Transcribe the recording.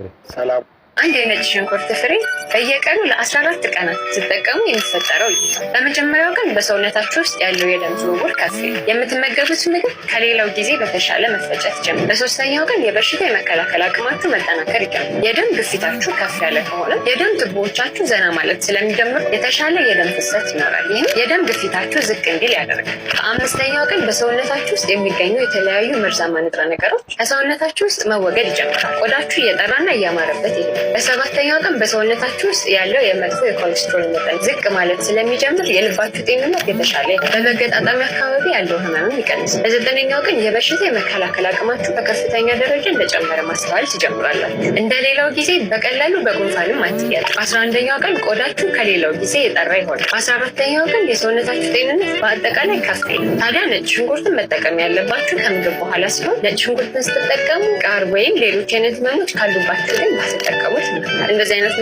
ፍሬ። ሰላም። አንድ የነጭ ሽንኩርት ፍሬ በየቀኑ ለ14 ቀናት ስትጠቀሙ የሚፈጠረው ይህ ነው። በመጀመሪያው ቀን በሰውነታችሁ ውስጥ ያለው የደም ዝውውር ከፍ ይላል። የምትመገቡት ምግብ ከሌላው ጊዜ በተሻለ መፈጨት ይጀምራል። በሶስተኛው ቀን የበሽታ የመከላከል አቅማችሁ መጠናከር ይጀምራል። የደም ግፊታችሁ ከፍ ያለ ከሆነ የደም ቱቦዎቻችሁ ዘና ማለት ስለሚጀምሩ የተሻለ የደም ፍሰት ይኖራል። ይህም የደም ግፊታችሁ ዝቅ እንዲል ያደርጋል። በአምስተኛው ቀን በሰውነታችሁ ውስጥ የሚገኙ የተለያዩ መርዛማ ንጥረ ነገሮች ከሰውነታችሁ ውስጥ መወገድ ይጀምራል። ቆዳችሁ እየጠራና እያማረበት ይሄዳል። በሰባተኛው ቀን በሰውነታችሁ ውስጥ ያለው የመጥፎ የኮሌስትሮል መጠን ዝቅ ማለት ስለሚጀምር የልባችሁ ጤንነት የተሻለ ይሆናል። በመገጣጠሚያ አካባቢ ያለው ህመምም ይቀንሳል። በዘጠነኛው ቀን የበሽታ የመከላከል አቅማችሁ በከፍተኛ ደረጃ እንደጨመረ ማስተዋል ትጀምራላችሁ። እንደ ሌላው ጊዜ በቀላሉ በጉንፋንም አትያዙ። በ11ኛው ቀን ቆዳችሁ ከሌላው ጊዜ የጠራ ይሆናል። በ14ተኛው ቀን የሰውነታችሁ ጤንነት በአጠቃላይ ከፍ ይላል። ታዲያ ነጭ ሽንኩርትን መጠቀም ያለባችሁ ከምግብ በኋላ ሲሆን ነጭ ሽንኩርትን ስትጠቀሙ ቃር ወይም ሌሎች አይነት ህመሞች ካሉባችሁ ግን ባትጠቀሙት ይመከራል። እንደዚህ አይነት